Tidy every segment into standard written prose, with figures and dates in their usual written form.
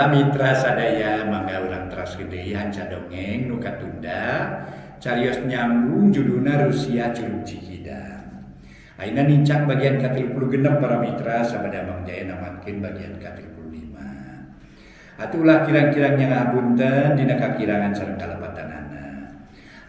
Para mitra sadaya mangga urang teras deui hanca dongeng nu katunda carios nyambung judulna Rusia Curug Cikidang. Ayeuna nincak bagian ka-36 para mitra sabada Mang Jaya namatkeun bagian ka-35. Atulah kirang-kirang nya ngahapunten dina kakirangan sareng kalepatanana.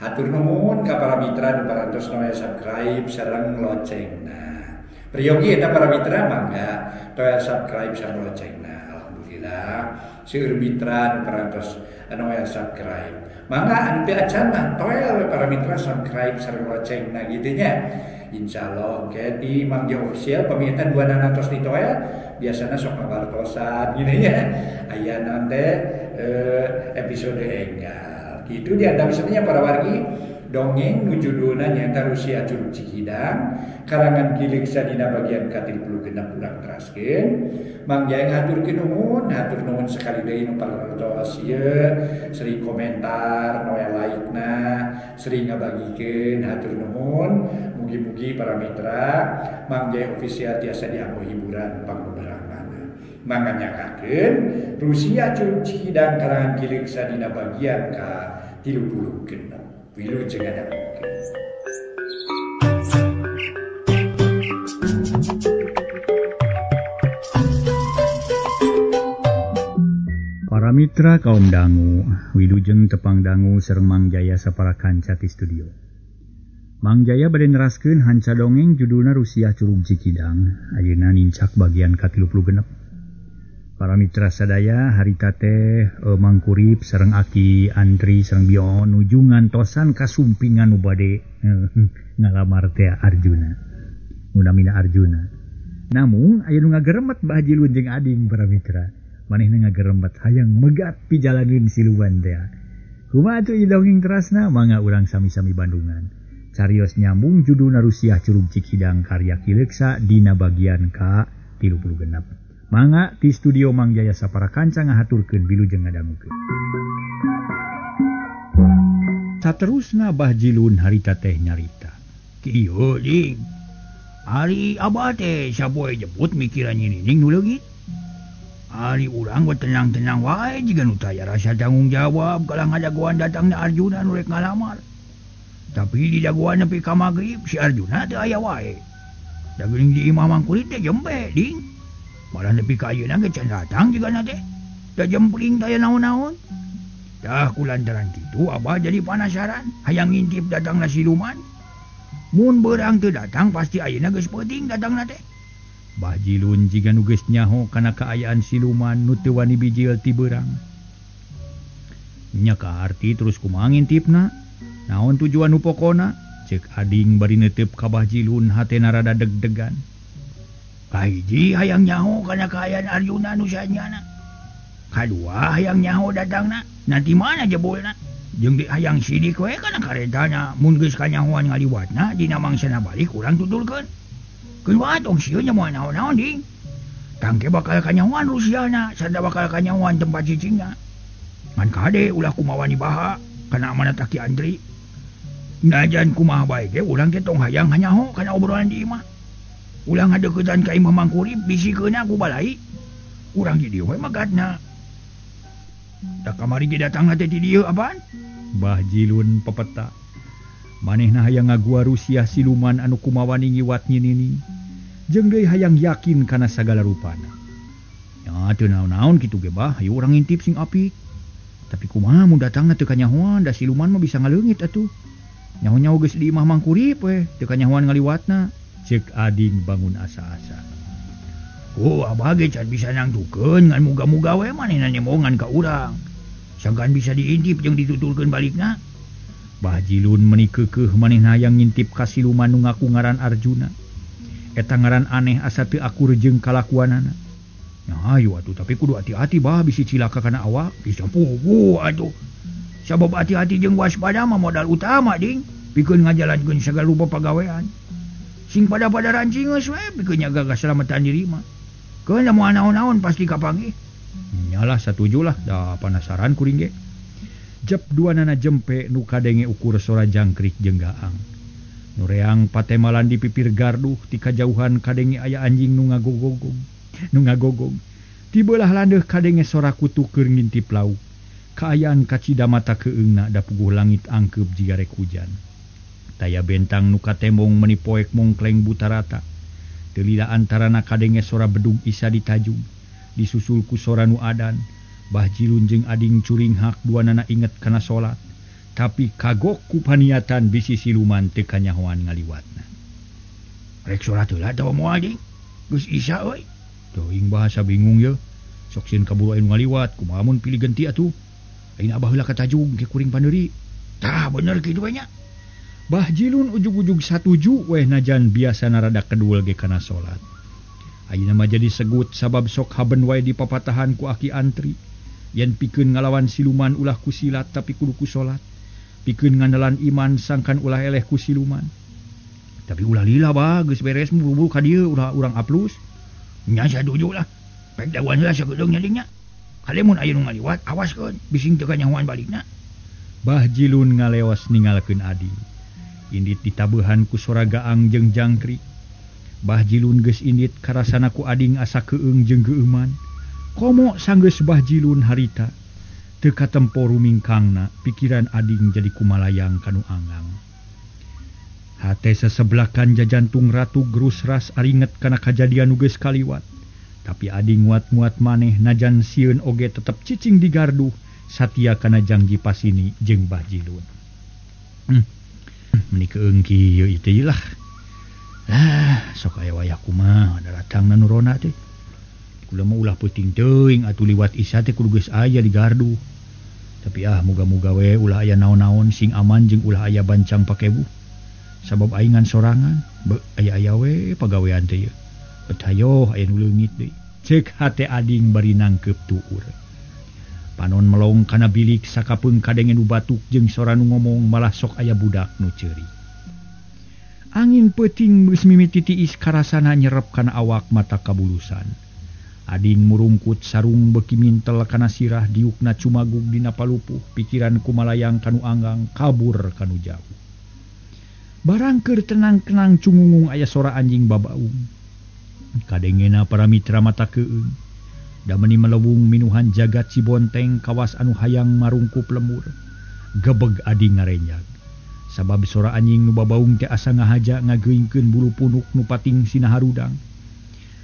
Hatur nuhun ka para mitra nu parantos noel subscribe sareng loncengna. Priyogi eta para mitra mangga toel subscribe sareng loncengna. Alhamdulillah seueur mitra nu parantos noel subscribe. Mangga anu teu acan mah toel we para mitra subscribe sareng loncengna kitu nya. Insyaallah oke di Mang Jaya Official pamitan dua nanatos di toel biasana sok ngabartosan gini nya. Aya naon teh episode enggal. Kitu di antawisna para wargi dongeng nu judulna nyaeta Rusia Curug Cikidang karangan Ki Leuksa dina bagian ka-36 urang teraskeun. Mang Jaya ngahaturkeun nuhun, hatur nuhun sekali deui nu parantos ieu sering komentar, noel like-na, sering ngabagikeun, hatur nuhun. Mugi-mugi para mitra Mang Jaya Official tiasa dianggo hiburan pangbeberangan. Mangga nyakakeun Rusia Curug Cikidang karangan Ki Leuksa dina bagian ka-36. Wilujeng ngadangukeun. Para mitra kaum dangu, wilujeng tepang dangu sareng Mang Jaya sapara kanca ti studio. Mang Jaya bade neraskeun hanca dongeng judulna Rusia Curug Cikidang, ayeuna nincak bagian ka-36. Para mitra sadaya harita teh Mang Kurip sareng Aki Andri sareng Bion nuju ngantosan kasumpingan nu bade ngalamar teh Arjuna. Nu namina Arjuna. Namun aya nu ngageremet Bah Jilun jeung Ading para mitra. Manehna ngageremet hayang megat pijalaneun siluman teh. Kumaha atuh ieu dongeng terasna mangga urang sami-sami bandungan. Carios nyambung judulna Rusia Curug Cikidang karya Ki Leuksa dina bagian ka-36. Mangga ti studio Mang Jaya sapara kanca ngahaturkeun wilujeng ngadangukeun. Saterusna Bah Jilun harita teh nyarita. Kieu ding. Ari abah teh sapoe jebut mikiran nyining nu leungit. Ari urang we tenang-tenang wae jiga nu taya rasa tanggung jawab kalah ngadagoan datangna Arjuna nu rek ngalamar. Tapi di dagoan nepi ka magrib si Arjuna teu aya wae. Da geuning di imah Mang Kulit teh jempe ding. Malah nepi ka ayeuna ge can datang jigana teh. Da jempling taya naon-naon. Dah kulantaran kitu abah jadi panasaran hayang ngintip datangna siluman. Mun beurang teu datang pasti ayeuna geus peuting datangna teh. Bah Jilun jiga nu geus nyaho kana kaayaan siluman nu teu wani bijil ti beurang. Nya kaarti terus kumaha ngintipna? Naon tujuan nu pokona? Ceuk Ading bari neuteup ka Bah Jilun hatena rada deg-degan. Kahiji hayang nyaho kana kaayaan Arjuna nu sanyana. Kadua hayang nyaho datangna, nanti mana jebolna? Jeung di hayang sidik we kana karetana, mun geus kanyahoan ngaliwatna dina mangsana balik urang tutulkeun. Keun wae tong sieun nya moal naon-naon ding. Tangke bakal kanyahoan Rusiana, sarta bakal kanyahoan tempat cicingna. Ngan kade ulah kumawani baha kana amanat Aki Andri. Najan kumaha bae ge urang teh tong hayang hanyaho kana obrolan di imah. Ulah ngadeuketan ka imah Mang Kurip bisikeunna ku balai. Urang di dieu we magatna. Da kamari ge datangna teh di dieu apaan? Bah Jilun pepeta. Manehna hayang ngagua Rusia siluman anu kumawani ngiwat nyinining. Jeung deui hayang yakin kana sagala rupana. Ya teu naon-naon kitu ge bah, hayu urang ngintip sing apik. Tapi kumaha mun datangna teu kanyahoan da siluman mah bisa ngaleungit atuh. Nyaho-nyaho geus di imah Mang Kurip we, teu kanyahoan ngaliwatna. Ceuk Ading bangun asa-asa. Oh, abah ge can bisa nangtukeun ngan muga-muga we manehna nyemongan ka urang. Sangkaan bisa diintip jeung ditutulkeun balikna. Bah Jilun meuni keukeuh manehna hayang ngintip ka siluman nu ngaku ngaran Arjuna. Eta ngaran aneh asa teu akur jeung kalakuanana. Nah, ayo atuh tapi kudu hati-hati bah bisi cilaka kana awak. Bisa puguh atuh. Sabab hati-hati jeung waspada mah modal utama ding. Pikeun ngajalankeun sagala rupa pagawean. Sing pada-pada rancing geus we pikeun nyaga kasalamatan diri mah. Keun moal naon-naon pasti kapanggih. Nyalah satuju lah da panasaran kuring ge. Jep duanana jempe nu kadenge ukur sora jangkrik jeung gaang. Nu reang patemalan di pipir garduh ti kajauhan kadenge aya anjing nu ngagogogong. Nu ngagogong. Tibelah landeuh kadenge sora kutu keur ngintip lauk. Kaayaan kacida mata keungna da puguh langit angkeup jiga rek hujan. Taya bentang nu katembong meuni poek mongkleng butarata. Teu lila antarana kadenge sora bedug isa ditajung. Disusul ku sora nu adan. Bah Jilun jeung ading curinghak duanana inget kana salat. Tapi kagok ku paniatan bisi siluman teu kanyahoan ngaliwatna. Rek salat heula atawa moal ding? Geus isa euy. Teuing bahasa bingung ye. Sok sieun kaburu anu ngaliwat, kumaha mun pilih genti atuh. Ayeuna abah heula ka tajung ke kuring pandeuri. Tah bener kitu we nya. Bah Jilun ujug-ujug satuju weh najan biasana rada kedul ge kana salat. Ayeuna mah jadi segut sabab sok haben wae dipapatahan ku aki antri. Yen pikeun ngalawan siluman ulah ku silat tapi kudu ku salat. Pikeun ngandalan iman sangkan ulah eleh ku siluman. Tapi ulah lila bah geus beres buru-buru ka dieu ulah urang aplus. Nya saduju lah. Pek dawan heula sagedeung nya ding nya. Kale mun aya nu ngaliwat awaskeun bising teu kanyahoan balikna. Bah Jilun ngaleos ninggalkeun ading. Indit ditabehan ku sora gaang jeung jangkrik. Bah Jilun geus indit karasana ku ading asa keung jeung geueuman. Komo sanggeus Bah Jilun harita. Teu katempo rumingkangna pikiran ading jadi kumalayang kanu anggang. Hate seseblakan jajantung ratu gerus ras aringet kana kajadian nu geus kaliwat. Tapi ading muat-muat maneh najan sieun oge tetep cicing di garduh satia kana jangji pasini jeung Bah Jilun. Meuni keung kieu ieu teh lah. Lah sok aya wayah kumaha daratangna nu rona teh. Kula mah ulah peuting teuing atuh liwat isa teh kudu geus aya di garduh. Tapi ah muga-muga we ulah aya naon-naon sing aman jeung ulah aya bancang pakebuh. Sabab aingan sorangan, be aya-aya we pagawean teh ieu. Betayoh aya nu leungit deui. Ceuk hate ading bari nangkeup tuur. Panon melong kana bilik sakapeung kadenge nu batuk jeung sora nu ngomong malah sok aya budak nu ceurik. Angin peuting geus mimiti tiis karasana nyerep kana awak mata kabulusan. Ading murungkut sarung beuki mintel kana sirah diukna cumagug dina palupuh pikiran kumalayang kanu anggang kabur kanu jauh. Barang keur tenang-tenang cungungung aya sora anjing babaung. Kadengena para mitra mata keung. Da meuni melewung minuhan jagat Cibonteng kawas anu hayang marungkup lemur. Gebeg ading ngarenyag. Sabab sora anjing nu babaung teh asa ngahaja ngageuingkeun bulu punuk nu pating sinaharudang.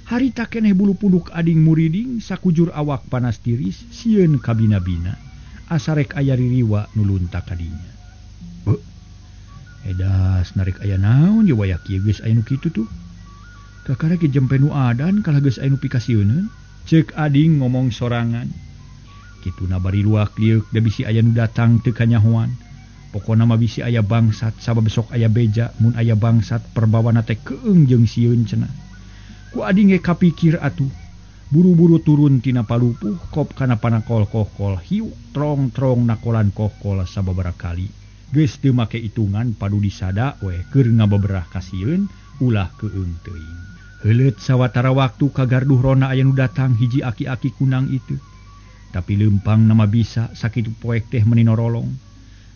Harita keneh bulu punuk ading muriding sakujur awak panas tiris sieun kabina-bina. Asa rek aya ririwa nu luntak kadinya. Beuh. Edas narik aya naon ye wayah kieu geus aya nu kitu tuh. Kakara ge jempe nu adan kalah geus aya nu pikasieuneun. Ceuk ading ngomong sorangan. Kituna bari luak lieuk da bisi aya nu datang teu kanyahoan. Pokona mah bisi aya bangsat sabab sok aya beja mun aya bangsat perbawana teh keung jeung sieun cenah. Ku ading ge kapikir atuh. Buru-buru turun tina palupuh kop kana panakol kohkol hiuk trong-trong nakolan kohkol sababaraha kali. Geus teu make hitungan padu disada we keur ngabeberah kasieun ulah keung teuing. Heuleut sawatara waktu ka garduh rona aya nu datang hiji aki-aki kunang itu. Tapi leumpang nama bisa sakitu poek teh meuni norolong.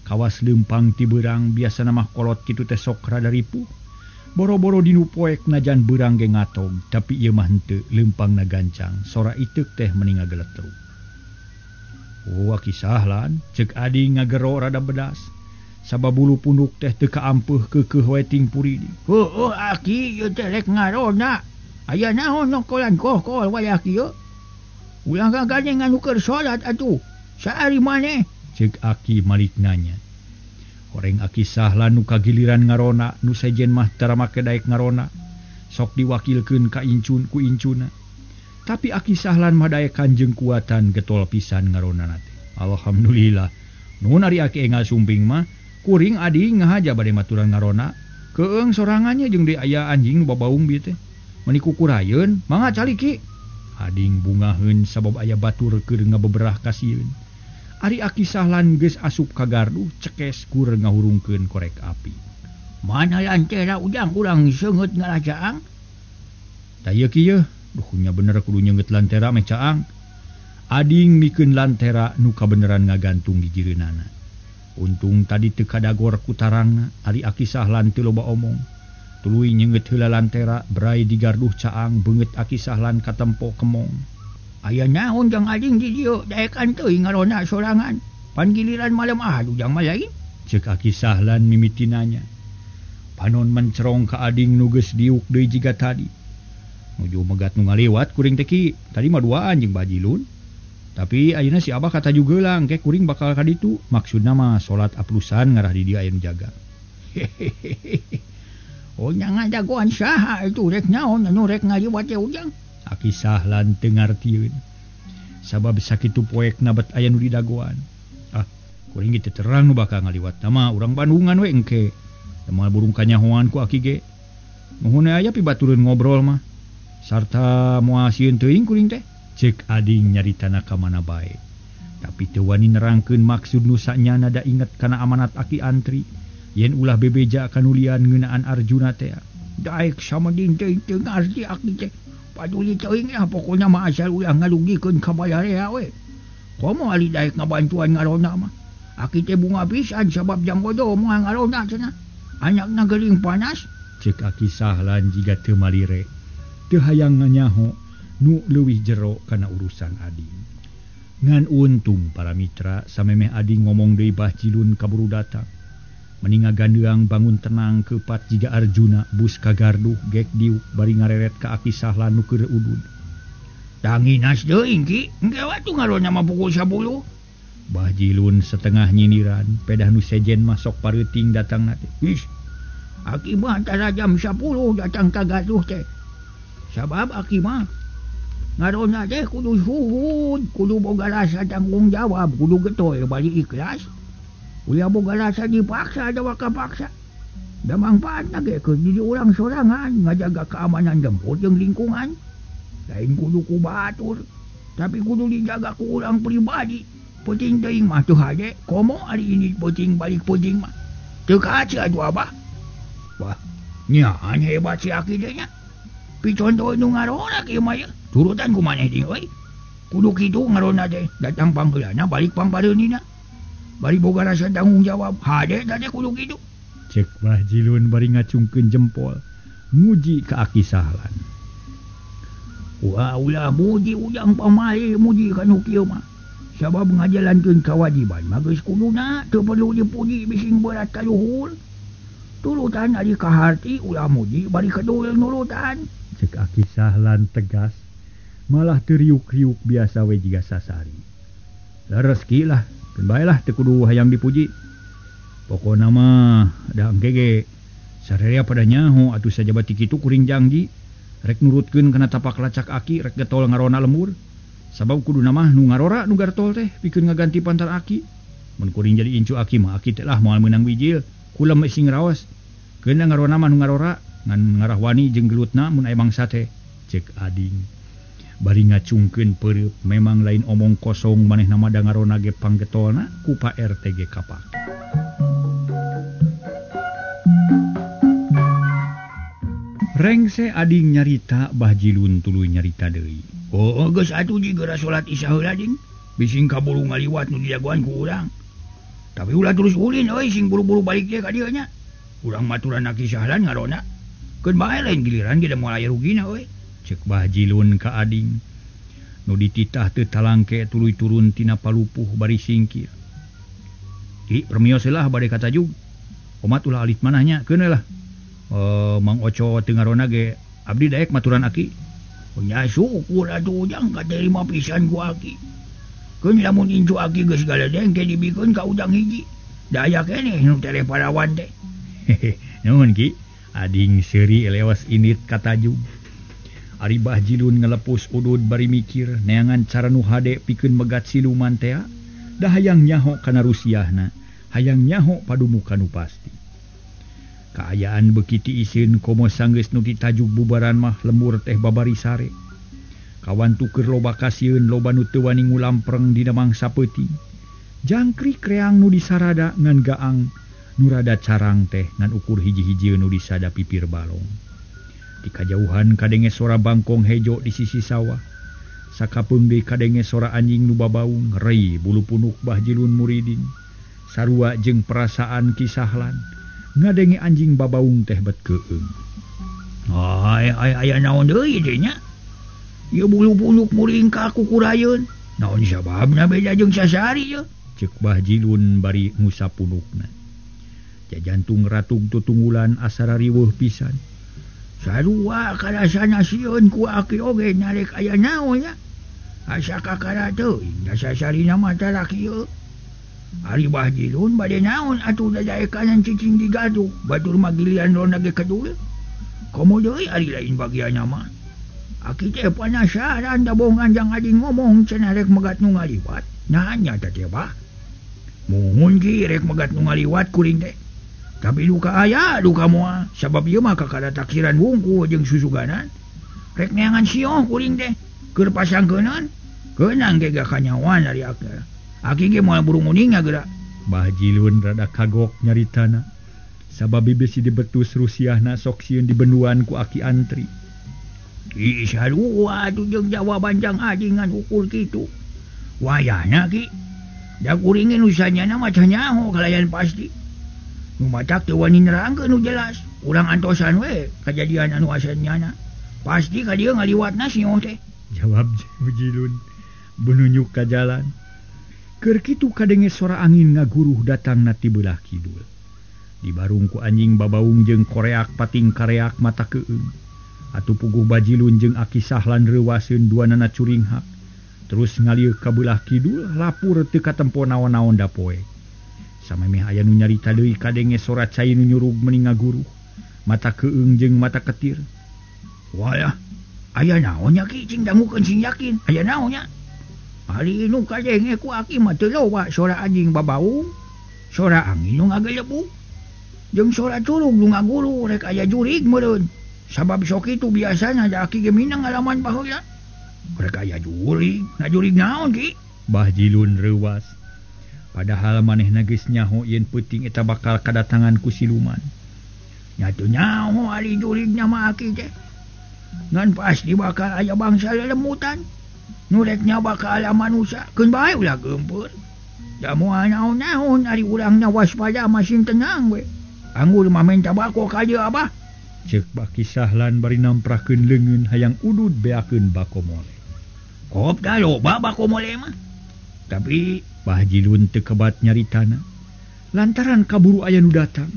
Kawas leumpang ti beurang biasana mah kolot kitu teh sok rada ripuh. Boro-boro dinu poek najan beurang ge ngatog, tapi ieu mah henteu leumpangna gancang, sora iteuk teh meuni ngageletruk. Oh, kisah lan, ceuk ading ngagero rada bedas. Sabab bulu punduk teh teu kaampeuh keukeuh we ting puridi. Heueuh aki ieu teh rek ngarona. Aya naon nokolan kohkol wayah kieu? Ulah gagane nganukeun salat atuh. Saari maneh? Ceuk aki malik nanya. Horeng aki Sahlan nu kagiliran ngarona, nu sejen mah tara make daek ngarona. Sok diwakilkeun ka incun ku incuna. Tapi aki Sahlan mah daek kanjeng kuatan getol pisan ngarona teh. Alhamdulillah. Nuhun ari aki engal sumping mah, kuring ading ngahaja bade maturan ngarona. Keung sorangannya jeung deui aya anjing nu babaung bieu teh. Meuni kukurayeun, mangga caliki. Ading bungaheun sabab aya batur keur ngabeberah kasieun. Ari aki Sahlan geus asup ka gardu cekes kur ngahurungkeun korek api. Mana lantera ujang urang seungeut ngalacaang? Tah ieu kieu, duh nya bener kudu nyeungeut lantera meh caang. Ading mikeun lantera nu kabeneran ngagantung di jireunana. Untung tadi teu kadagor ku tarangna, ari aki Sahlan teu loba omong. Tuluy nyeungeut heula lantera, berai di garduh caang, beungeut aki Sahlan katempo kemong. Aya naon jang ading di dieu daekan teuing ngarona sorangan. Pan giliran malam ahad ujang mah lain. Ceuk Aki Sahlan mimiti nanya. Panon mencerong ka ading nu geus diuk deui jiga tadi. Nuju megat nu ngaliwat kuring teh ki. Tadi mah duaan jeung Bajilun. Tapi ayeuna si Abah kata juga lang ke kuring bakal ka ditu. Maksudna mah salat aplusan ngarah di dieu aya nu jaga. Oh nya ngadagoan saha itu rek naon anu rek ngaliwat teh ujang. Aki Sahlan teu ngartieun. Sabab sakitu poekna bet aya nu didagoan. Ah, kuring ge teu terang nu bakal ngaliwat mah urang Bandungan we engke. Moal burung kanyahoan ku aki ge. Nuhun aya pibatureun ngobrol mah. Sarta moal sieun teuing kuring teh. Ceuk ading nyaritana ka mana bae. Tapi teu wani nerangkeun maksud nu sanyana da inget kana amanat aki antri. Yen ulah bebeja kanulian ngeunaan Arjuna teh. Daek samading teh teu ngarti aki teh. Paduli teuing lah pokona mah asal ulah ngarugikeun ka balarea we. Komo ali daek ngabantuan ngarona mah. Aki teh bunga pisan sabab jang bodo moal ngarona cenah. Anakna geuring panas. Ceuk Aki Sahlan jiga teu malire. Teu hayang nganyaho nu leuwih jero kana urusan ading. Ngan untung para mitra samemeh ading ngomong deui Bah Jilun kaburu datang. Meninga gandeang bangun tenang kepat jiga Arjuna bus ka garduh gek diuk bari ngareret ka Aki Sahlan nu keur udud. Tanginas deui ki, engke watu ngarona mah pukul 10. Bah Jilun setengah nyindiran, pedah nu sejen mah sok pareuting datangna teh. Wis, aki mah antara jam 10 datang ka garduh teh. Sabab aki mah ngarona teh kudu suhud, kudu boga rasa tanggung jawab, kudu getol bari ikhlas. Ulah boga rasa dipaksa atawa kapaksa. Da mangfaatna ge keur jadi urang sorangan ngajaga keamanan jemput jeung lingkungan. Lain kudu ku batur, tapi kudu dijaga ku urang pribadi. Peuting teuing mah teu hade, komo ari ini peuting balik peuting mah. Teu kaca atuh Abah. Wah, nyaan hebat si aki teh nya. Picontoh nu ngarona kieu mah ye. Turutan ku maneh ding euy. Kudu kitu ngarona teh, datang pangheulana balik pangbareunina. Bari boga rasa tanggung jawab, hade teh kudu kitu. Ceuk Bah Jilun bari ngacungkeun jempol, muji ka Aki Sahlan. Wah, ulah muji ujang pamali muji ka nu kieu mah. Sabab ngajalankeun kawajiban mah geus kuduna teu perlu dipuji bising berat ka luhur. Turutan ari kaharti ulah muji bari kedul nurutan. Ceuk Aki Sahlan tegas, malah teu riuk-riuk biasa we jiga sasari. Leres ki lah, keun bae lah teu kudu hayang dipuji. Pokona mah da engke ge sararea pada nyaho atuh sajaba ti kitu kuring jangji rek nurutkeun kana tapak lacak aki rek getol ngarona lembur. Sabab kuduna mah nu ngarora nu gartol teh pikeun ngaganti pantar aki. Mun kuring jadi incu aki mah aki teh lah moal meunang bijil, kulem sing raos. Keun ngarona mah nu ngarora ngan ngarahwani jeung gelutna mun aya mangsa teh. Ceuk ading. Bari ngacungkeun peureup memang lain omong kosong manehna mah da ngarona ge panggetolna ku Pak RT ge kapak. Rengse ading nyarita Bah Jilun tuluy nyarita deui. Oh, geus atuh geura salat isya heula ding. Bising kaburu ngaliwat nu dijagoan ku urang. Tapi ulah terus ulin euy sing buru-buru balik teh ka dieu nya. Urang maturan Aki Sahlan ngarona. Keun bae lain giliran ge da moal aya rugina euy. Ceuk Bah Jilun ka ading. Nu dititah teu talangke tuluy turun tina palupuh bari singkir. Ki permios lah bade katajug. Omat ulah alit manahnya keun lah. Mang Oco teu ngarona ge abdi daek maturan aki. Nya syukur atuh ujang katerima pisan ku aki. Keun lamun incu aki geus galedeng ke dibikeun ka ujang hiji. Da aya keneh nu tereh parawan teh. Nuhun ki. Ading seuri lewas indit katajug. Ari Bah Jilun ngelepus udud bari mikir neangan cara nu hade pikeun megat siluman tea. Da hayang nyaho kana rusiahna, hayang nyaho padumuka nu pasti. Kaayaan beuki tiiseun komo sanggeus nu ditajuk bubaran mah lembur teh babari sare. Kawan tuker loba kasieun loba nu teu wani ngulampreng dina mangsa peuting. Jangkrik reang nu disarada ngan gaang nu rada carang teh ngan ukur hiji-hiji nu disada pipir balong. Di kajauhan kadenge sora bangkong hejo di sisi sawah. Sakapeung deui kadenge sora anjing nu babaung rei bulu punuk Bah Jilun muriding. Sarua jeung perasaan Ki Sahlan. Ngadenge anjing babaung teh bet keung. Ay ay aya naon deui teh nya? Ieu bulu punuk muringkak kukurayeun. Naon sababna beda jeung sasari ye? Ceuk Bah Jilun bari ngusap punukna. Jajantung ratug tutunggulan asara riweuh pisan. Sarua karasana sieun ku aki oge narek aya naon nya. Asa kakara teuing da sasarina mah tara kieu. Ari Bah Jilun bade naon atuh dadaekanan cicing di gaduk, batur mah giliran ronda ge kedul. Komo deui ari lain bagianna mah. Aki teh panasaran da bohongan jang adi ngomong cenah rek megat nu ngaliwat. Nah nya teh bah. Muhun ki rek megat nu ngaliwat kuring teh. Tapi duka aya duka moal sabab ieu mah kakara taksiran wungkul jeung susuganan. Rek neangan sioh kuring teh keur pasangkeunan. Keunang ge kanyawan ari aki. Aki ge moal burung uning geura. Bah Jilun rada kagok nyaritana. Sabab bisi dibetus rusiahna sok sieun dibenduan ku aki antri. Ih sarua atuh jeung jawaban jang adi ngan ukur kitu. Wayahna ki da kuring ge nu sanyana mah teu nyaho kalayan pasti. Nu matak teu wani nerangkeun nu jelas. Urang antosan we kajadian anu asa nyana. Pasti ka dieu ngaliwatna sioh teh. Jawab Jilun benunjuk ka jalan. Keur kitu kadenge sora angin ngaguruh datangna ti beulah kidul. Dibarung ku anjing babaung jeung koreak pating kareak mata keung. Atuh puguh Bajilun jeung Aki Sahlan reuwaseun duanana curinghak. Terus ngalieu ka beulah kidul lapur teu katempo naon-naon dapoe. Samemeh aya nu nyarita deui kadenge sora cai nu nyurug meuni ngaguruh. Mata keung jeung mata ketir. Walah, aya naon nya ki cing dangukeun sing yakin. Aya naon nya? Ari nu kadenge ku aki mah teu loba sora anjing babaung, sora angin nu ngagelebug, jeung sora curug nu ngaguruh rek aya jurig meureun. Sabab sok itu biasana da aki ge minang ngalaman baheula. Rek aya jurig, ngajurig naon ki? Bah Jilun reuwas. Padahal manehna geus nyaho yen peuting eta bakal kadatangan ku siluman. Nya teu nyaho ari jurigna mah aki teh. Ngan pasti bakal aya bangsa lelemutan. Nu rek nyaba ka alam manusia, keun bae ulah geumpeur. Da moal naon-naon ari urangna waspada mah sing tenang we. Anggur mah menta bako ka dieu abah. Ceuk Baki Sahlan bari namprakeun leungeun hayang udud beakeun bako mole. Kop da loba bako mole mah. Tapi Bah Jilun teu kebat nyaritana. Lantaran kaburu aya nu datang.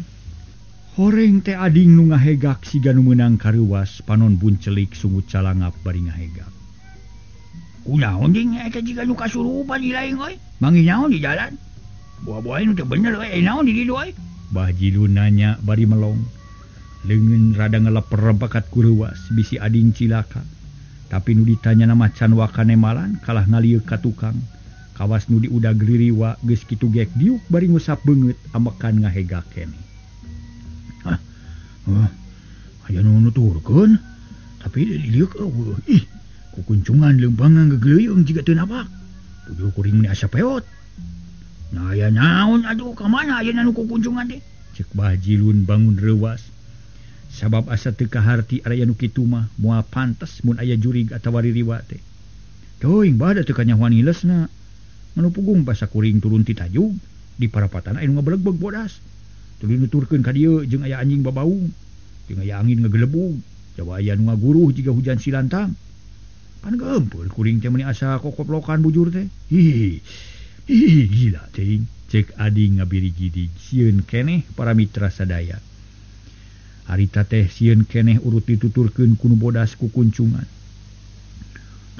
Horeng teh ading nu ngahegak siga nu meunang kareuwas panon buncelik sungut calangap bari ngahegak. Kunaon jeung eta jiga nu kasurupan di lain euy? Manggih naon di jalan? Buah-buah nu teu bener euy, naon di ditu euy? Bah Jilun nanya bari melong. Leungeun rada ngeleper bakat ku reuwas bisi ading cilaka. Tapi nu ditanya mah can wakanemalan kalah ngalieu ka tukang. Kawas nu diudag ririwa geus kitu gek diuk bari ngusap beungeut amekan ngahegak keneh. Hah. Aya nu nuturkeun tapi diliuk eueuh. Ih, kukuncungan leumpangan gegeleuyeung jiga teu napak. Bujur kuring meni asa peot. Nah aya naon atuh ka mana ayeuna nu kukuncungan teh? Ceuk Bah Jilun bangun reuwas. Sabab asa teu kaharti aya nu kitu mah moal pantes mun aya jurig atawa ririwa teh. Teuing bah da teu kanyahoan ngilesna. Manu pugung basa kuring turun ti tajug di parapatan aya nu ngabelegbeg bodas. Tuluy nuturkeun ka dieu jeung aya anjing babaung, jeung aya angin ngagelebug, jawa aya nu ngaguruh jiga hujan silantang. Pan geumpeur kuring teh meuni asa kokoplokan bujur teh. Hihi. Hihi gila teuing. Ceuk ading ngabirigidig sieun keneh para mitra sadaya. Harita teh sieun keneh urut dituturkeun ku nu bodas ku kuncungan.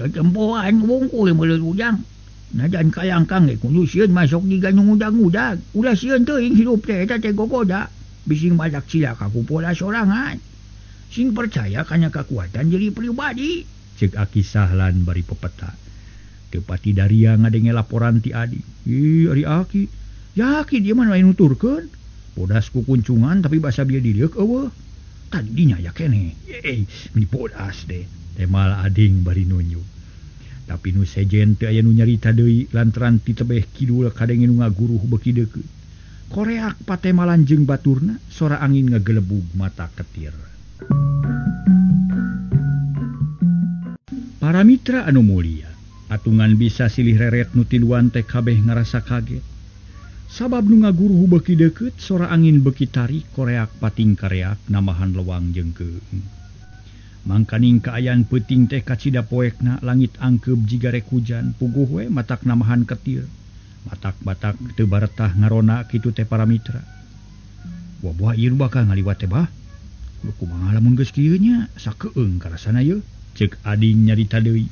Tetempoan wungkul meureun ujang. Najan kalangkang ge kudu sieun masuk di nu ngudag-ngudag. Ulah sieun teuing hirup teh eta teh gogoda. Bising badak cilaka ku pola sorangan. Sing percaya kana kakuatan diri pribadi. Ceuk Aki Sahlan bari pepeta. Teu pati daria ngadenge laporan ti adi. Ih ari aki, yakin dia mah lain nuturkeun. Bodas ku kuncungan tapi basa bieu diliuk eueuh. Tadinya ya keneh. Yeay, meni bodas deh. Temal ading bari nunjuk. Tapi nu sejen teu aya nu nyarita deui lantaran ti tebeh kidul kadenge nu ngaguruh beuki deukeut. Koreak patemalan jeung baturna sora angin ngagelebug mata ketir. Para mitra anu mulia, atungan bisa silih reret nu tiluan teh kabeh ngarasa kaget. Sabab nu ngaguruh beuki deukeut sora angin beuki tarik koreak pating kareak nambahan lewang jeung keung. Mangkaning kaayaan peuting teh kacida poekna langit angkeub jiga rek hujan puguh we matak namahan ketir. Batak-batak teu baretah ngarona kitu teh para mitra. Buah-buah ieu bakal ngaliwat teh bah. Kudu kumaha lamun geus kieu nya sakeung karasana yeuh. Ceuk ading nyarita deui.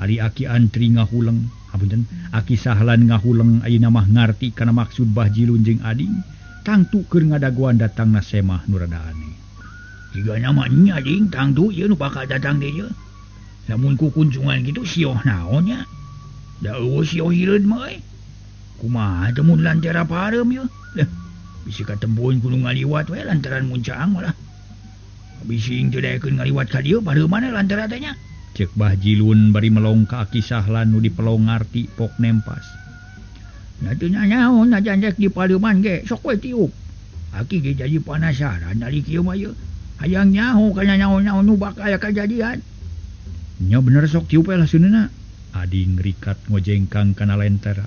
Ari aki antri ngahuleng, hapunten, aki Sahlan ngahuleng ayeuna mah ngarti kana maksud Bah Jilun jeung ading, tangtu keur ngadagoan datangna semah nu rada aneh. Jigana mah nya ding tangtu ieu nu bakal datang deui ye. Lamun ku kunjungan kitu sioh naon nya? Da eueuh sioh hireud mah euy. Kumaha teh mun lantera pareum ieu? Leh, bisi katempuhun kudu ngaliwat we lantaran muncaang malah. Bisi teu daekeun ngaliwat ka dieu pareuman lantera teh nya. Ceuk Bah Jilun bari melong ka aki Sahlan nu dipelong ngarti pok nempas. Nya teu nanaon najan rek di pareuman ge sok we tiup. Aki ge jadi panasaran ari kieu mah ieu. Hayang nyaho kana naon-naon nu bakal kajadian. Nya bener sok tiup we lah seuneuhna. Ading rikat ngojengkang kana lentera.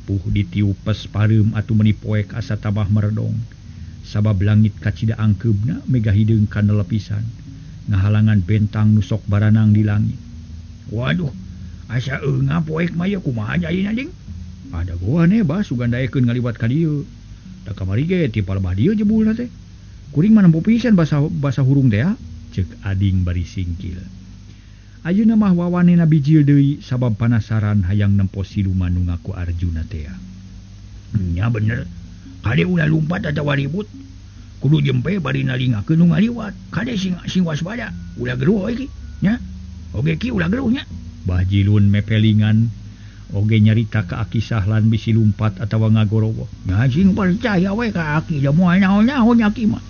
Puh ditiup pes pareum atuh meuni poek asa tabah meredong. Sabab langit kacida angkeubna mega hideung kana lepisan. Ngahalangan bentang nu sok baranang di langit. Waduh, asa eungah poek mah ieu kumaha jadina ding? Ada goan bah sugan daekeun ngaliwat ka dieu. Da kamari ge ti palebah dieu jebulna teh. Kuring mah nempo pisan basa hurung teh ceuk ading bari singkil. Ayeuna mah wawanena bijil deui sabab panasaran hayang nempo siluman nu ngaku Arjuna teh. Nya bener. Kade ulah lumpat atawa ribut. Kudu jempe bari nalingakeun nu ngaliwat. Kade sing waspada. Ulah geruh iki nya. Oge ki ulah geruh nya. Bah Jilun mepelingan oge nyarita ka aki Sahlan bisi lumpat atawa ngagorowoh. Nya sing percaya we ka aki da moal naon-naon aki mah.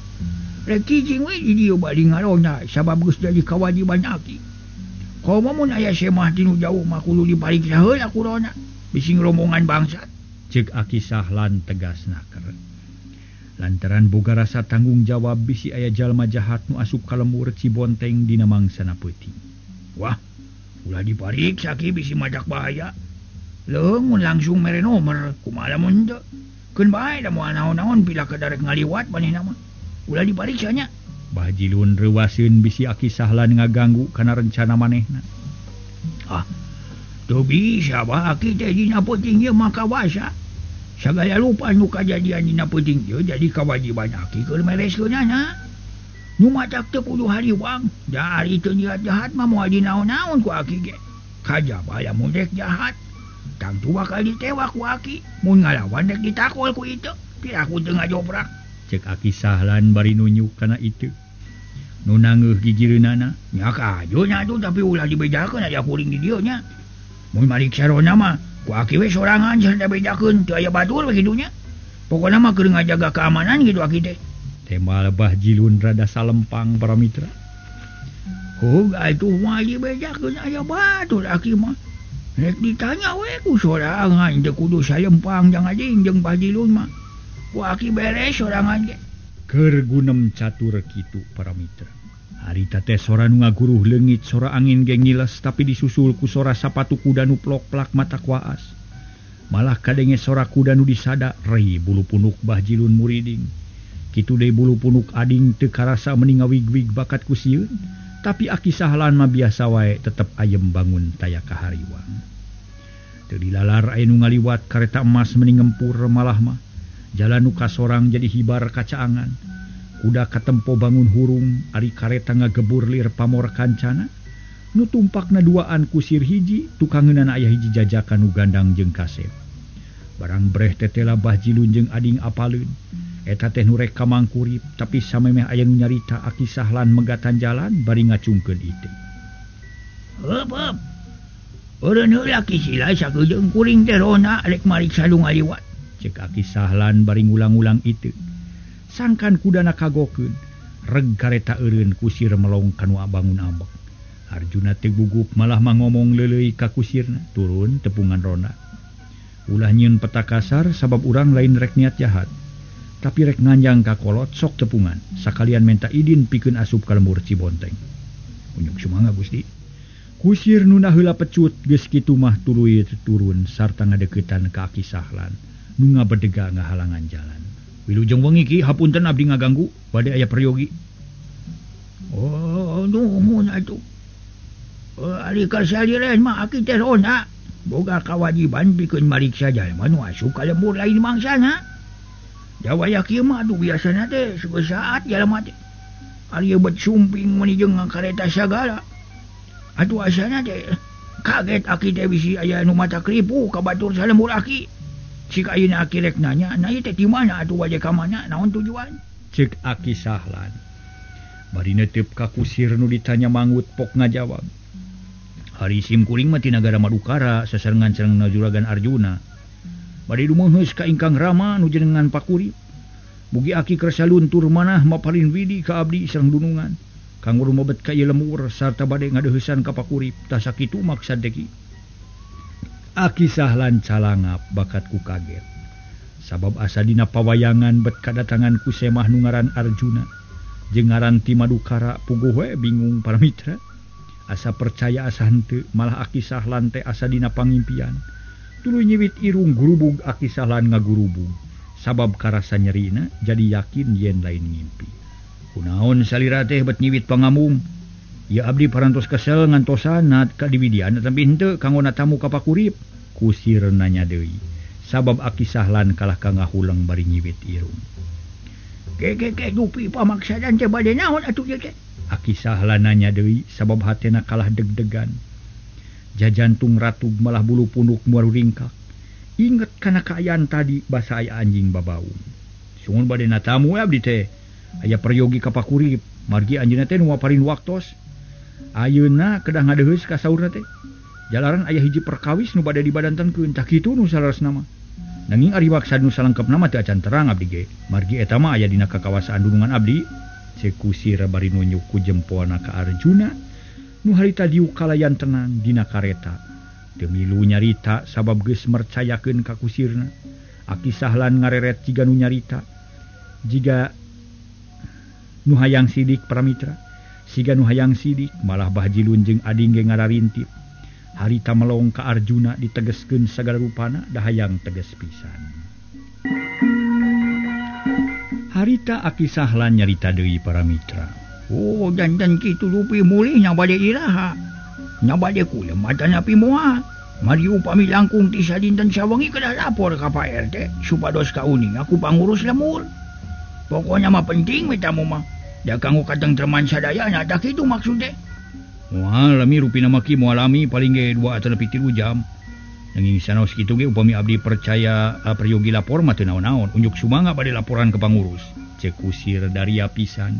Rek cicing we di dieu bari ngarona sabab geus jadi kawajiban aki. Komo mun aya semah tinu jauh mah kudu dipariksa heula ku rona. Bisi rombongan bangsat. Ceuk aki Sahlan tegas naker. Lantaran boga rasa tanggung jawab bisi aya jalma jahat nu asup ka lembur Cibonteng dina mangsana peuting. Wah, ulah dipariksa ki bisi madak bahaya. Leuh mun langsung mere nomor kumaha lamun teu. Keun bae da moal naon-naon pila kadarek ngaliwat manehna mah. Ulah dipariksa nya. Bah Jilun reuwaseun bisi aki Sahlan ngaganggu kana rencana manehna. Ah, teu bisa bah aki teh dina peuting ieu mah kawasa. Sagala rupa nu kajadian dina peuting ieu jadi kawajiban aki keur mereskeunana. Nu matak teu kudu hariwang, da ari teu niat jahat mah moal dinaon-naon ku aki ge. Kajaba lamun rek jahat, tangtu bakal ditewak ku aki. Mun ngalawan rek ditakol ku ieu, piraku teu ngajoprak. Ceuk aki Sahlan bari nunjuk kana itu. Nu nangeuh gigireunana. Nya kajunya atuh tapi ulah dibejakeun aya kuring di dieu nya. Mun mariksa rona mah ku aki we sorangan sarta bejakeun teu aya batur we kitu nya. Pokona mah keur ngajaga keamanan kitu aki teh. Temal Bah Jilun rada salempang para mitra. Heuh atuh mah dibejakeun aya batur aki mah. Rek ditanya we ku sorangan teu kudu salempang jang ading jeung Bah Jilun mah. Ku aki beres sorangan ge. Keur gunem catur kitu para mitra. Harita teh sora nu ngaguruh leungit, sora angin ge ngiles tapi disusul ku sora sapatu kuda nu plok-plak mata kuaas. Malah kadenge sora kuda nu disada rei bulu punuk Bah Jilun muriding. Kitu deui bulu punuk ading teu karasa meni ngawig-wig bakat ku sieun, tapi aki Sahlan mah biasa wae tetep ayem bangun taya kahariwang. Teu dilalar aya nu ngaliwat kareta emas meni ngempur malah mah. Jalan nu kasorang jadi hibar kacaangan. Kuda katempo bangun hurung, ari kareta ngagebur lir pamor kancana. Nu tumpakna duaan kusir hiji, tukangeunana aya hiji jajakan nu gandang jeung kasep. Barang breh tetela Bah Jilun jeung ading apaleun. Eta teh nu rek ka Mangkurip, tapi samemeh aya nu nyarita aki Sahlan megatan jalan bari ngacungkeun itu. Heup heup. Eureun heula ki sila sakeujeng kuring teh rona rek mariksa nu ngaliwat. Ceuk aki Sahlan bari ngulang-ulang itu. Sangkan kudana kagokeun, reg kareta eureun kusir melong kanu bangun ambek. Arjuna teu gugup malah mah ngomong leuleuy ka kusirna, turun tepungan ronda. Ulah nyieun peta kasar sabab urang lain rek niat jahat. Tapi rek nganjang ka kolot sok tepungan, sakalian menta idin pikeun asup ka lembur Cibonteng. Unjuk sumangga Gusti. Kusir nu heula pecut geus kitu mah tuluy turun sarta ngadeuketan ka aki Sahlan. Nu ngabedega ngahalangan jalan. Wilujeng wengi ki hapunten abdi ngaganggu, bade aya peryogi. Oh nuhun atuh. Ari kasaliren mah aki teh ronda boga kawajiban pikeun mariksa jalma nu asup ka lembur lain mangsana. Da wayah kieu mah atuh biasana teh saat jalma teh. Ari bet sumping meuni jeung kareta sagala. Atuh asana teh kaget aki teh bisi aya nu mata kripu ka batur salembur aki. Cik ayeuna aki rek nanya, nah ieu teh di mana atuh bade ka mana, naon tujuan? Cek Aki Sahlan. Bari neuteup ka kusir nu ditanya mangut pok ngajawab. Hari sim kuring mah ti nagara Madukara sasarengan sareng Juragan Arjuna. Bade dumeungeus ka ingkang rama nu jenengan Pakurip. Mugi aki kersa luntur manah maparin widi ka abdi sareng dunungan. Kanggo rumebet ka ieu lemur sarta bade ngadeuheusan ka Pakurip. Tah sakitu maksad teh ki. Aki Sahlan calangap bakat ku kaget. Sabab asa dina pawayangan bet kadatangan ku semah nu ngaran Arjuna. Jeung ngaran ti Madukara puguh we bingung para mitra. Asa percaya asa henteu malah Aki Sahlan teh asa dina pangimpian. Tuluy nyiwit irung gurubug Aki Sahlan ngagurubug. Sabab karasa nyerina jadi yakin yen lain ngimpi. Kunaon salira teh bet nyiwit pangamung. Ya abdi parantos kesel ngantosan nat ka diwidian tapi henteu kanggo natamu ka Pakurip. Kusir nanya deui. Sabab Aki Sahlan kalah ka ngahuleng bari nyiwit irung. Ke ke ke dupi pamaksadan teh bade naon atuh ieu teh? Aki Sahlan nanya deui sabab hatena kalah deg-degan. Jajantung ratug malah bulu punuk muaru ringkak. Inget kana kaayaan tadi basa aya anjing babaung. Sungun bade natamu abdi teh. Aya peryogi ka Pakurip, margi anjeunna teh nu maparin waktos. Ayeuna kedah ngadeheus ka saurna teh. Jalaran aya hiji perkawis nu bade dibadantenkeun tah kitu nu saleresna mah. Nanging ari maksad nu salengkepna mah teu acan terang abdi ge. Margi eta mah aya dina kakawasaan dunungan abdi. Ceuk kusir bari nunjuk ku jempolna ka Arjuna nu harita diuk kalayan tenang dina kareta. Teu milu nyarita sabab geus mercayakeun ka kusirna. Aki Sahlan ngareret jiga nu nyarita. Jiga nu hayang sidik paramitra. Siga nu hayang sidik malah Bahjilun jeung ading ge ngararintit. Harita melong ka Arjuna ditegeskeun sagala rupana da hayang teges pisan. Harita Aki Sahlan nyarita deui para mitra. Oh jantan kitu rupi mulih nya bade iraha. Nya bade kulem atanapi moal. Mari upami langkung ti sadinten sawengi kedah lapor ka Pak RT supados kauning aku pangurus lemur. Pokoknya mah penting we tamu mah. Da kanggo katengtreman sadayana tah kitu maksud teh. Moal lami rupina mah ki moal lami paling ge 2 atau lebih 3 jam. Nanging sanaos kitu ge upami abdi percaya peryogi lapor mah teu naon-naon unjuk sumangga bade laporan ke pangurus. Ceuk kusir daria pisan.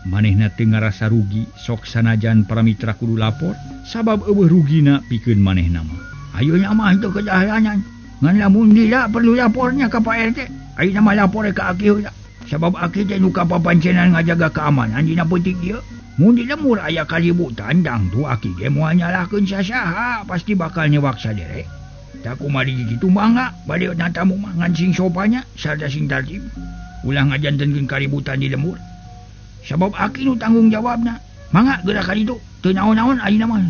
Manehna teu ngarasa rugi sok sanajan para mitra kudu lapor sabab eueuh rugina pikeun manehna mah. Ayeuna mah teu kedahalanan. Ngan lamun lila perlu lapornya ka Pak RT. Ayeuna mah lapor ka aki heula. Sabab aki teh nu kapapancenan ngajaga keamanan dina peuting ieu. Mun di lemur aya kalibutan dangtu aki ge moal nyalahkeun sasaha pasti bakal nyewak sadere. Tak kumaha kitu mangga bade natamu mah ngan sing sopanya sarta sing tartib. Ulah ngajantenkeun kaributan di lemur. Sabab aki nu tanggung jawabna. Mangga geura ka ditu teu naon-naon ayeuna mah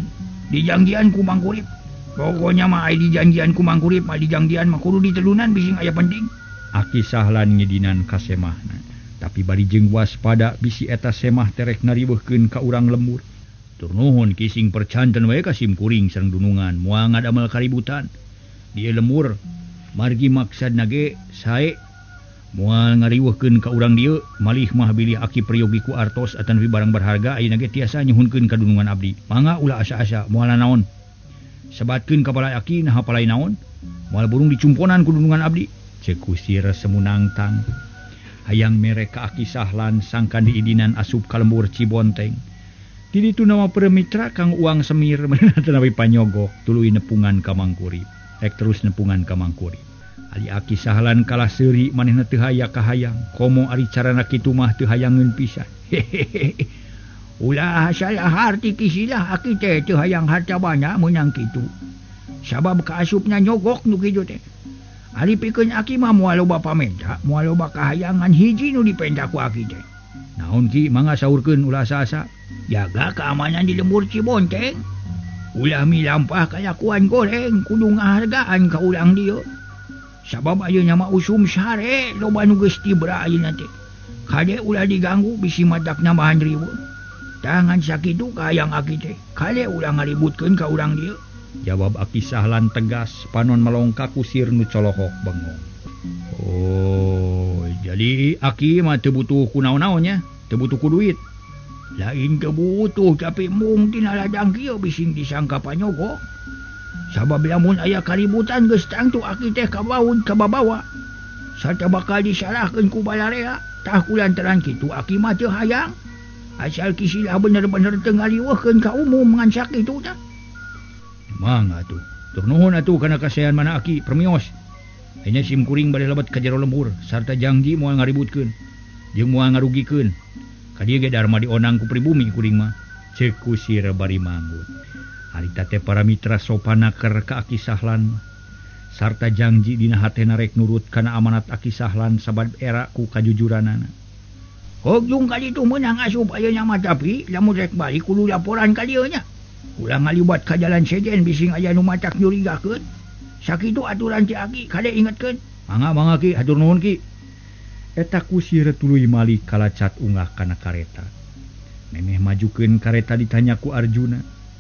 dijanjian ku Mang Kurip. Pokoknya mah aya dijanjian ku Mang Kurip mah dijanjian mah kudu ditelunan bising aya penting. Aki Sahlan ngidinan ka semahna. Tapi bari jeung waspada bisi eta semah terek ngariweuhkeun ka urang lembur. Tur nuhun ki sing percanten we ka sim kuring sareng dunungan moal ngadamel kaributan. Di lemur margi maksadna ge sae moal ngariweuhkeun ka urang dieu malih mah bilih aki peryogi ku artos atanapi barang berharga ayeuna ge tiasa nyuhunkeun ka dunungan abdi. Mangga ulah asa-asa moal naon. Sebatkeun ka balai aki naha palai naon. Moal burung dicumponan ku dunungan abdi. Ceuk kusir semunangtang. Hayang mere ka Aki Sahlan sangkan diidinan asup ka lembur Cibonteng. Di ditu nama mitra kang uang semir atanapi panyogok tuluy nepungan ka Mang Kurip. Rek terus nepungan ka Mang Kurip. Ari Aki Sahlan kalah seuri manehna teu haya kahayang. Komo ari carana kitu mah teu hayangeun pisan. Hehehe. Ulah salah harti kisilah aki teh teu hayang harta banyak meunang kitu. Sabab kaasupna nyogok nu kitu teh. Ari pikeun aki mah moal loba pamenta, moal loba kahayangan hiji nu dipenta ku aki teh. Naon ki mangga saurkeun ulah asa-asa. Jaga keamanan di lembur Cibonteng. Ulah milampah kalakuan goreng kudu ngahargaan ka urang dieu. Sabab ayeuna mah usum sare loba nu geus tibra ayeuna teh. Kade ulah diganggu bisi matak nambahan riweuh. Tangan sakitu kahayang aki teh. Kade ulah ngaributkeun ka urang dieu. Jawab Aki Sahlan tegas panon melongka kusir nu colohok bengong. Oh, jadi aki mah teu butuh ku naon-naon nya, teu butuh ku duit. Lain teu butuh tapi mungkin ladang kieu bising disangka panyogok. Sabab lamun aya kaributan geus tangtu aki teh kabaun kababawa. Sarta bakal disalahkeun ku balarea. Tah kulantaran kitu aki mah teu hayang. Asal kisilah bener-bener teu ngaliweuhkeun ka umum ngan sakitu tah. Mangga atuh. Tur nuhun atuh kana kasehan mana aki permios. Ayeuna sim kuring bade lebet ka jero lembur sarta janji moal ngaributkeun jeung moal ngarugikeun. Ka dieu ge darma dionang ku pribumi kuring mah. Ceuk kusir bari manggut. Harita teh para mitra sopana keur ka Aki Sahlan sarta janji dina hatena rek nurut kana amanat Aki Sahlan sabab era ku kajujuranana. Hogjung ka ditu meunang asup ayeuna mah tapi lamun rek balik kudu laporan ka dieu nya. Ulah ngaliwat ka jalan sejen bising aya nu matak nyurigakeun. Sakitu aturan ti aki kade ingetkeun. Mangga mangga ki hatur nuhun ki. Eta kusir tuluy malik kalacat unggah kana kareta. Memeh majukeun kareta ditanya ku Arjuna.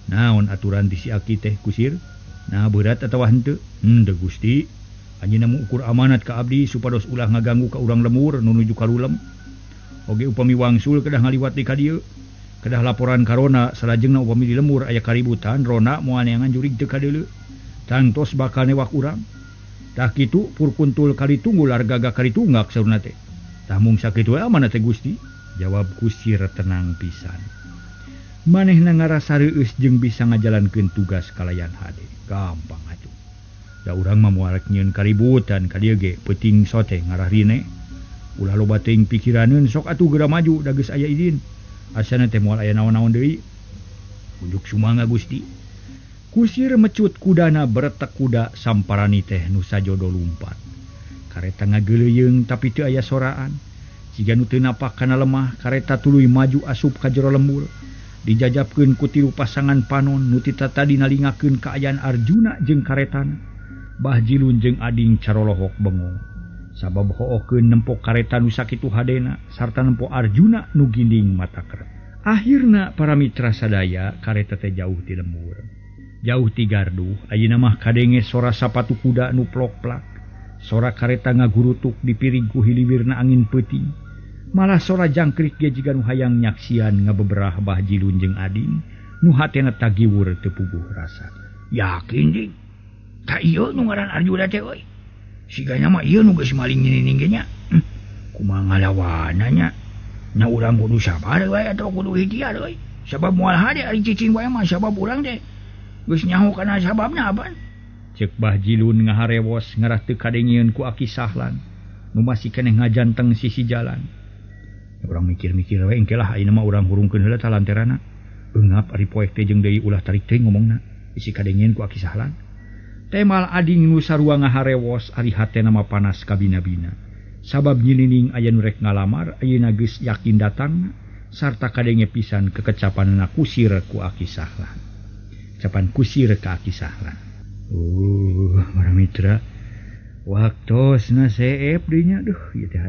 Naon aturan ti si aki teh kusir? Nah berat atawa henteu? Henteu Gusti. Anjeunna ukur amanat ka abdi supados ulah ngaganggu ka urang lemur nu nuju ka rulem. Oge upami wangsul kedah ngaliwat di ka dieu. Kedah laporan ka Rona salajengna upami di lemur aya kaributan Rona moal neangan jurig teu kadeuleu. Tangtos bakal newak urang. Tah kitu purkuntul kali tunggul argaga kali tunggak saurna teh. Tah mung sakitu we amanat teh Gusti. Jawab kusir tenang pisan. Manehna ngarasa reueus jeung bisa ngajalankeun tugas kalayan hade. Gampang atuh. Da urang mah moal rek nyieun kaributan ka dieu ge peuting sote ngarah rine. Ulah loba teuing pikiraneun sok atuh geura maju da geus aya idin. Asana teh moal aya naon-naon deui. Unjuk sumangga Gusti. Kusir mecut kudana beretek kuda samparani teh nu sajodo lumpat. Kareta ngageuleuyeung tapi teu aya soraan. Siga nu teu napak kana lemah, kareta tuluy maju asup ka jero lembur. Dijajabkeun ku tilu pasangan panon nu ti tadi nalingakeun kaayaan Arjuna jeung karetana. Bah Jilun jeung Ading carolohok bengong. Sabab hookeun nempo kareta nu sakitu hadena sarta nempo Arjuna nu ginding mata keret. Akhirna para mitra sadaya kareta teh jauh ti lembur. Jauh ti gardu, ayeuna mah kadenge sora sapatu kuda nu plok-plak. Sora kareta ngagurutuk dipirig ku hiliwirna angin peuting. Malah sora jangkrik ge jiga nu hayang nyaksian ngabeberah Bah Jilun jeung Ading nu hatena tagiwur teu puguh rasa. Yakin ding. Ta ieu nu ngaran Arjuna teh euy. Sigana mah ieu nu geus maling ninining ge nya. Kumaha ngalawanna nya? Nya urang kudu sabar wae atawa kudu ikhtiar euy. Sabab moal hade ari cicing wae mah sabab urang teh geus nyaho kana sababna apaan. Ceuk Bah Jilun ngaharewos ngarah teu kadengieun ku Aki Sahlan nu masih keneh ngajanteng sisi jalan. Urang mikir-mikir we engke lah ayeuna mah urang hurungkeun heula ta lanterana. Eungap ari poek teh jeung deui ulah tarik teuing ngomongna. Isi kadengieun ku Aki Sahlan. Temal Ading nu sarua ngaharewos ari hatena mah panas kabina-bina. Sabab nyilining aya nu rek ngalamar ayeuna geus yakin datangna sarta kadenge pisan kekecapanna kusir ku Aki Sahlan. Kecapan kusir ka Aki Sahlan. Para mitra, waktosna seep deui nya duh ieu teh.